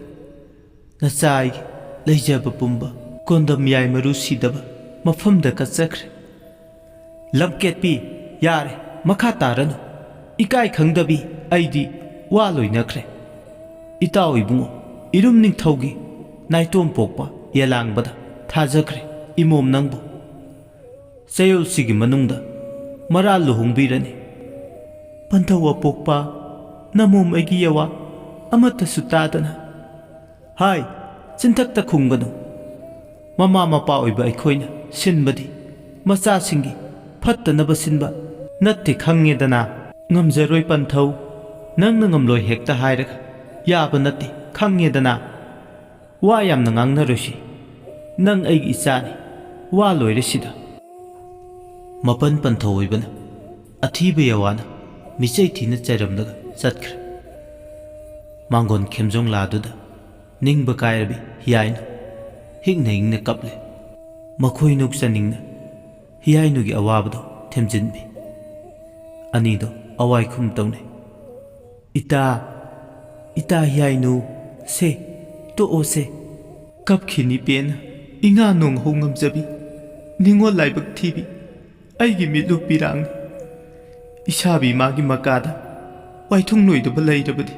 ꯅꯆꯥ ꯑꯩꯒꯤ ꯂꯩꯖꯕ ꯄꯨꯝꯕ ꯀꯣꯟꯗꯝ ꯌꯥꯏ ꯃꯔꯨ ꯁꯤꯗꯕ ꯃꯐꯝꯗ ꯀꯠꯆꯈ꯭ꯔꯦ꯫ ꯂꯝꯀꯦꯠꯄꯤ, ꯌꯥꯔꯦ, ꯃꯈꯥ ꯇꯥꯔꯅꯨ꯫ ꯏꯀꯥꯏ ꯈꯪꯗꯕꯤ ꯑꯩꯗꯤ ꯋꯥ ꯂꯣꯏꯅꯈ꯭ꯔꯦ꯫ ꯏꯇꯥꯎ ꯏꯕꯨꯡꯉꯣ, ꯏꯔꯨꯝ ꯅꯤꯡꯊꯧꯒꯤ ꯅꯥꯏꯇꯣꯝ ꯄꯣꯛꯄ ꯌꯦꯂꯥꯡꯕꯗ ꯊꯥꯖꯈ꯭ꯔꯦ ꯏꯃꯣꯝ ꯅꯪꯕꯨ꯫ ꯆꯌꯣꯜꯁꯤꯒꯤ ꯃꯅꯨꯡꯗ ꯃꯔꯥꯜ ꯂꯨꯍꯣꯡꯕꯤꯔꯅꯤ꯫ ꯄꯟꯊꯧ ꯑꯄꯣꯛꯄ, ꯅꯃꯣꯝ ꯑꯩꯒꯤ ꯌꯥꯋꯥ ꯑꯃꯠꯇꯁꯨ ꯇꯥꯗꯅ꯫ ꯍꯥꯏ, ꯆꯤꯟꯊꯛꯇ ꯈꯨꯝꯒꯅꯨ꯫ ꯃꯃꯥ ꯃꯄꯥ ꯑꯣꯏꯕ ꯑꯩꯈꯣꯏꯅ ꯁꯤꯟꯕꯗꯤ ꯃꯆꯥꯁꯤꯡꯒꯤ ꯐꯠꯇꯅꯕ ꯁꯤꯟꯕ ꯅꯠꯇꯦ ꯈꯪꯉꯦꯗꯅ꯫ ꯉꯝꯖꯔꯣꯏ ꯄꯟꯊꯧ, ꯅꯪꯅ ꯉꯝꯂꯣꯏ ꯍꯦꯛꯇ ꯍꯥꯏꯔꯒ ꯌꯥꯕ ꯅꯠꯇꯦ ꯈꯪꯉꯦꯗꯅ꯫ ꯋꯥ ꯌꯥꯝꯅ ꯉꯥꯡꯅꯔꯣꯏꯁꯤ꯫ ꯅꯪ ꯑꯩꯒꯤ ꯏꯆꯥꯅꯤ꯫ ꯋꯥ ꯂꯣꯏꯔꯦ ꯁꯤꯗ꯫ ꯃꯄꯟ ꯄꯟꯊꯧ ꯑꯣꯏꯕꯅ ꯑꯊꯤꯕ ꯌꯥꯋꯥꯅ ꯃꯤꯆꯩ ꯊꯤꯅ ꯆꯩꯔꯝꯂꯒ ꯆꯠꯈ꯭ꯔꯦ꯫ ꯃꯥꯡꯒꯣꯟ ꯈꯦꯝꯖꯣꯡ ꯂꯥꯗꯨꯗ ꯅꯤꯡꯕ ꯀꯥꯏꯔꯕꯤ ꯍꯤꯌꯥꯏꯅꯨ ꯍꯤꯛꯅ ꯍꯤꯡꯅ ꯀꯞꯂꯦ꯫ ꯃꯈꯣꯏ ꯅꯣꯛꯆꯅꯤꯡꯅ ꯍꯤꯌꯥꯏꯅꯨꯒꯤ ꯑꯋꯥꯕꯗꯣ ꯊꯦꯝꯖꯤꯟꯕꯤ꯫ ꯑꯅꯤꯗꯣ ꯑꯋꯥꯏꯈꯨꯝ ꯇꯧꯅꯩ꯫ "ꯏꯇꯥ, ꯏꯇꯥ ꯍꯤꯌꯥꯏꯅꯨ, ꯁꯦ, ꯇꯣꯛꯑꯣꯁꯦ꯫ ꯀꯞꯈꯤꯅꯤ ꯄꯦꯟꯅ ꯏꯉꯥ ꯅꯣꯡꯍꯧ ꯉꯝꯖꯕꯤ, ꯅꯤꯉꯣꯜ ꯂꯥꯏꯕꯛ ꯊꯤꯕꯤ, ꯑꯩꯒꯤ ꯃꯤꯠꯂꯨ ꯄꯤꯔꯥꯡꯅꯤ꯫ ꯏꯁꯥꯕꯤ ꯃꯥꯒꯤ ꯃꯀꯥꯗ ꯋꯥꯏꯊꯨꯡ ꯂꯣꯏꯗꯕ ꯂꯩꯔꯕꯗꯤ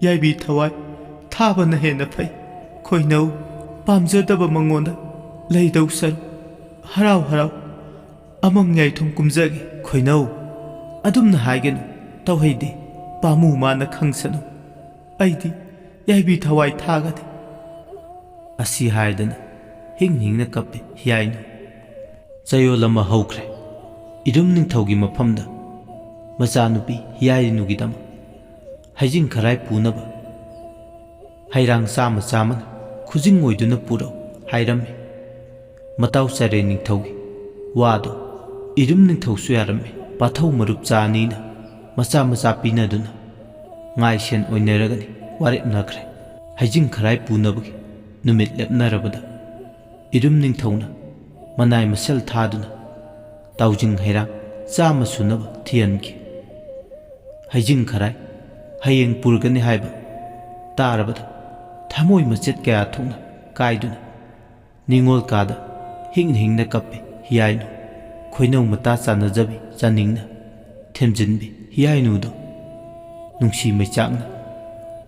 ꯌꯥꯏꯕꯤ ꯊꯋꯥꯏ ꯊꯥꯕꯅ ꯍꯦꯟꯅ ꯐꯩ꯫ ꯈꯣꯏꯅꯧ, ꯄꯥꯝꯖꯗꯕ ꯃꯉꯣꯟꯗ ꯂꯩꯗꯧ ꯁꯔꯨꯛ ꯍꯔꯥꯎ ꯍꯔꯥꯎ ꯑꯃꯪ ꯌꯥꯏꯊꯨꯡ ꯀꯨꯝꯖꯒꯦ꯫ ꯈꯣꯏꯅꯧ, ꯑꯗꯨꯝꯅ ꯍꯥꯏꯒꯅꯨ, ꯇꯧꯍꯩꯗꯦ꯫ ꯄꯥꯝꯃꯨ ꯃꯥꯅ ꯈꯪꯁꯅꯨ꯫ ꯑꯩꯗꯤ ꯌꯥꯏꯕꯤ ꯊꯋꯥꯏ ꯊꯥꯒꯅꯤ꯫" ꯑꯁꯤ ꯍꯥꯏꯗꯅ ꯍꯤꯡ ꯍꯤꯡꯅ ꯀꯞꯄꯤ ꯍꯤꯌꯥꯏꯅꯨ꯫ ꯆꯌꯣꯜ ꯑꯃ ꯍꯧꯈ꯭ꯔꯦ꯫ ꯏꯔꯨꯝ ꯅꯤꯡꯊꯧꯒꯤ ꯃꯐꯝꯗ ꯃꯆꯥꯅꯨꯄꯤ ꯍꯤꯌꯥꯏꯅꯨꯒꯤꯗꯃꯛ ꯍꯩꯖꯤꯡ ꯈꯔꯥꯏ ꯄꯨꯅꯕ ꯍꯩꯔꯥꯡ ꯆꯥꯝꯃ ꯆꯥꯝꯃꯅ ꯈꯨꯖꯤꯡ ꯑꯣꯏꯗꯨꯅ ꯄꯨꯔꯛꯎ ꯍꯥꯏꯔꯝꯃꯤ꯫ ꯃꯇꯥꯎ ꯆꯔꯦ ꯅꯤꯡꯊꯧꯒꯤ ꯋꯥꯗꯣ ꯏꯔꯨꯝ ꯅꯤꯡꯊꯧꯁꯨ ꯌꯥꯔꯝꯃꯤ꯫ ꯄꯥꯊꯧ ꯃꯔꯨꯞ ꯆꯥ ꯑꯅꯤꯅ ꯃꯆꯥ ꯃꯆꯥ ꯄꯤꯅꯗꯨꯅ ꯉꯥꯏꯁꯦꯟ ꯑꯣꯏꯅꯔꯒꯅꯤ ꯋꯥꯔꯦꯞꯅꯈ꯭ꯔꯦ꯫ ꯍꯩꯖꯤꯡ ꯈꯔꯥꯏ ꯄꯨꯅꯕꯒꯤ ꯅꯨꯃꯤꯠ ꯂꯦꯞꯅꯔꯕꯗ ꯏꯔꯨꯝ ꯅꯤꯡꯊꯧꯅ ꯃꯅꯥꯏ ꯃꯁꯦꯜ ꯊꯥꯗꯨꯅ ꯇꯥꯎꯖꯤꯡ ꯍꯩꯔꯥꯡ ꯆꯥꯝꯃ ꯁꯨꯅꯕ ꯊꯤꯍꯟꯈꯤ꯫ ꯍꯩꯖꯤꯡ ꯈꯔꯥꯏ ꯍꯌꯦꯡ ꯄꯨꯔꯒꯅꯤ ꯍꯥꯏꯕ ꯇꯥꯔꯕꯗ ꯊꯃꯣꯏ ꯃꯆꯦꯠ ꯀꯌꯥ ꯊꯣꯛꯅ ꯀꯥꯏꯗꯨꯅ ꯅꯤꯉꯣꯜ ꯀꯥꯗ ꯍꯤꯡ ꯍꯤꯡꯅ ꯀꯞꯄꯤ ꯍꯤꯌꯥꯏꯅꯨ꯫ ꯈꯣꯏꯅꯧ ꯃꯇꯥ ꯆꯥꯟꯅꯖꯕꯤ ꯆꯥꯅꯤꯡꯅ ꯊꯦꯝꯖꯤꯟꯕꯤ ꯍꯤꯌꯥꯏꯅꯨꯗꯣ ꯅꯨꯡꯁꯤ ꯃꯩꯆꯥꯛꯅ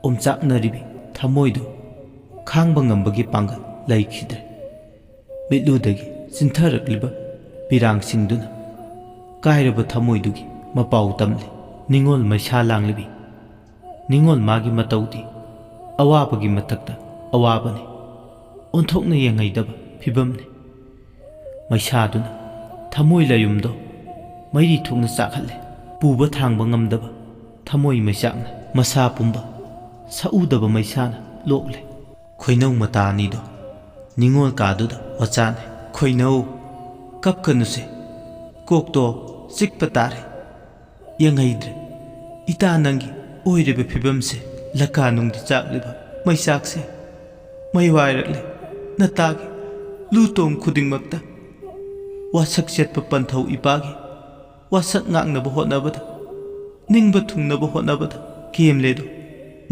ꯑꯣꯝꯆꯥꯛꯅꯔꯤꯕꯤ ꯊꯃꯣꯏꯗꯣ ꯈꯥꯡꯕ ꯉꯝꯕꯒꯤ ꯄꯥꯡꯒꯜ ꯂꯩꯈꯤꯗ꯭ꯔꯦ꯫ ꯃꯤꯠꯂꯨꯗꯒꯤ ꯆꯤꯟꯊꯔꯛꯂꯤꯕ ꯄꯤꯔꯥꯡꯁꯤꯡꯗꯨꯅ ꯀꯥꯏꯔꯕ ꯊꯃꯣꯏꯗꯨꯒꯤ ꯃꯄꯥꯎ ꯇꯝꯂꯤ꯫ ꯅꯤꯉꯣꯜ ꯃꯩꯁꯥ ꯂꯥꯡꯂꯤꯕꯤ ꯅꯤꯉꯣꯜ ꯃꯥꯒꯤ ꯃꯇꯧꯗꯤ ꯑꯋꯥꯕꯒꯤ ꯃꯊꯛꯇ ꯑꯋꯥꯕꯅꯤ꯫ ꯑꯣꯟꯊꯣꯛꯅ ꯌꯦꯡꯍꯩꯗꯕ ꯐꯤꯕꯝꯅꯤ꯫ ꯃꯩꯁꯥꯗꯨꯅ ꯊꯃꯣꯏ ꯂꯌꯨꯝꯗꯣ ꯃꯩꯔꯤ ꯊꯣꯛꯅ ꯆꯥꯛꯍꯜꯂꯦ꯫ ꯄꯨꯕ ꯊꯥꯡꯕ ꯉꯝꯗꯕ ꯊꯃꯣꯏ ꯃꯩꯆꯥꯛꯅ ꯃꯁꯥ ꯄꯨꯝꯕ ꯁꯛꯎꯗꯕ ꯃꯩꯁꯥꯅ ꯂꯣꯛꯂꯦ꯫ ꯈꯣꯏꯅꯧ ꯃꯇꯥ ꯑꯅꯤꯗꯣ ꯅꯤꯉꯣꯜ ꯀꯥꯗꯨꯗ ꯋꯥꯆꯥꯅꯩ꯫ "ꯈꯣꯏꯅꯧ, ꯀꯞꯀꯅꯨꯁꯦ꯫ ꯀꯣꯛꯇꯣ ꯆꯤꯛꯄ ꯇꯥꯔꯦ꯫ ꯌꯦꯡꯍꯩꯗ꯭ꯔꯦ꯫ ꯏꯇꯥ ꯅꯪꯒꯤ ꯑꯣꯏꯔꯤꯕ ꯐꯤꯕꯝꯁꯦ, ꯂꯀꯥ ꯅꯨꯡꯗꯤ ꯆꯥꯛꯂꯤꯕ ꯃꯩꯆꯥꯛꯁꯦ ꯃꯩ ꯋꯥꯏꯔꯛꯂꯦ꯫ ꯅꯇꯥꯒꯤ ꯂꯨ ꯇꯣꯡ ꯈꯨꯗꯤꯡꯃꯛꯇ ꯋꯥꯁꯛ ꯆꯦꯠꯄ ꯄꯟꯊꯧ ꯏꯄꯥꯒꯤ ꯋꯥꯁꯛ ꯉꯥꯛꯅꯕ ꯍꯣꯠꯅꯕꯗ, ꯅꯤꯡꯕ ꯊꯨꯡꯅꯕ ꯍꯣꯠꯅꯕꯗ ꯀꯦꯝꯂꯦꯗꯣ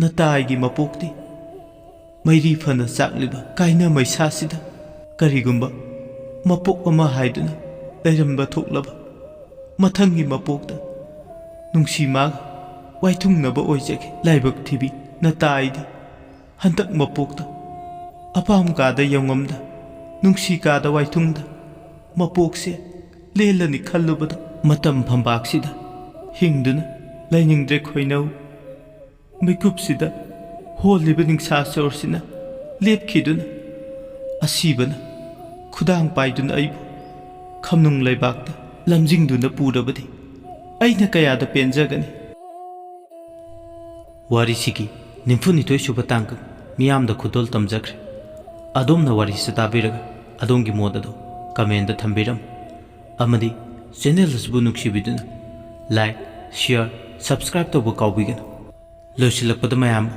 ꯅꯇꯥ ꯑꯩꯒꯤ ꯃꯄꯣꯛꯇꯤ꯫ ꯃꯩꯔꯤ ꯐꯅ ꯆꯥꯛꯂꯤꯕ ꯀꯥꯏꯅ ꯃꯩꯁꯥꯁꯤꯗ ꯀꯔꯤꯒꯨꯝꯕ ꯃꯄꯣꯛ ꯑꯃ ꯍꯥꯏꯗꯨꯅ ꯂꯩꯔꯝꯕ ꯊꯣꯛꯂꯕ ꯃꯊꯪꯒꯤ ꯃꯄꯣꯛꯇ ꯅꯨꯡꯁꯤ ꯃꯥꯒ ꯋꯥꯏꯊꯨꯡꯅꯕ ꯑꯣꯏꯖꯒꯦ꯫ ꯂꯥꯏꯕꯛ ꯊꯤꯕꯤ ꯅꯇꯥ ꯑꯩꯗꯤ ꯍꯟꯗꯛ ꯃꯄꯣꯛꯇ ꯑꯄꯥꯝ ꯀꯥꯗ ꯌꯧꯉꯝꯗ ꯅꯨꯡꯁꯤ ꯀꯥꯗ ꯋꯥꯏꯊꯨꯡꯗ ꯃꯄꯣꯛꯁꯦ ꯂꯦꯜꯂꯅꯤ ꯈꯜꯂꯨꯕꯗ ꯃꯇꯝ ꯐꯝꯕꯥꯛꯁꯤꯗ ꯍꯤꯡꯗꯨꯅ ꯂꯩꯅꯤꯡꯗ꯭ꯔꯦ ꯈꯣꯏꯅꯧ꯫ ꯃꯤꯀꯨꯞꯁꯤꯗ ꯍꯣꯜꯂꯤꯕ ꯅꯤꯡꯁꯥ ꯁꯣꯔꯁꯤꯅ ꯂꯦꯞꯈꯤꯗꯨꯅ ꯑꯁꯤꯕꯅ ꯈꯨꯗꯥꯡ ꯄꯥꯏꯗꯨꯅ ꯑꯩꯕꯨ ꯈꯝꯅꯨꯡ ꯂꯩꯕꯥꯛꯇ ꯂꯝꯖꯤꯡꯗꯨꯅ ꯄꯨꯔꯕꯗꯤ ꯑꯩꯅ ꯀꯌꯥꯗ ꯄꯦꯟꯖꯒꯅꯤ?" ꯋꯥꯔꯤꯁꯤꯒꯤ ꯅꯤꯐꯨꯅꯤꯊꯣꯏ ꯁꯨꯕ ꯇꯥꯡꯀꯛ ꯃꯤꯌꯥꯝꯗ ꯈꯨꯗꯣꯜ ꯇꯝꯖꯈ꯭ꯔꯦ꯫ ꯑꯗꯣꯝꯅ ꯋꯥꯔꯤꯁꯤ ꯇꯥꯕꯤꯔꯒ ꯑꯗꯣꯝꯒꯤ ꯃꯣꯠ ꯑꯗꯨ comment ꯊꯝꯕꯤꯔꯝꯃꯨ꯫ ꯑꯃꯗꯤ channel ꯑꯁꯤꯕꯨ ꯅꯨꯡꯁꯤꯕꯤꯗꯨꯅ like, share, subscribe ꯇꯧꯕ ꯀꯥꯎꯕꯤꯒꯅꯨ꯫ ꯂꯣꯏꯁꯤꯜꯂꯛꯄꯗ ꯃꯌꯥꯝꯕꯨ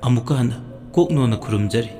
ꯑꯃꯨꯛꯀ ꯍꯟꯅ ꯀꯣꯛ ꯅꯣꯟꯅ ꯈꯨꯔꯨꯝꯖꯔꯤ꯫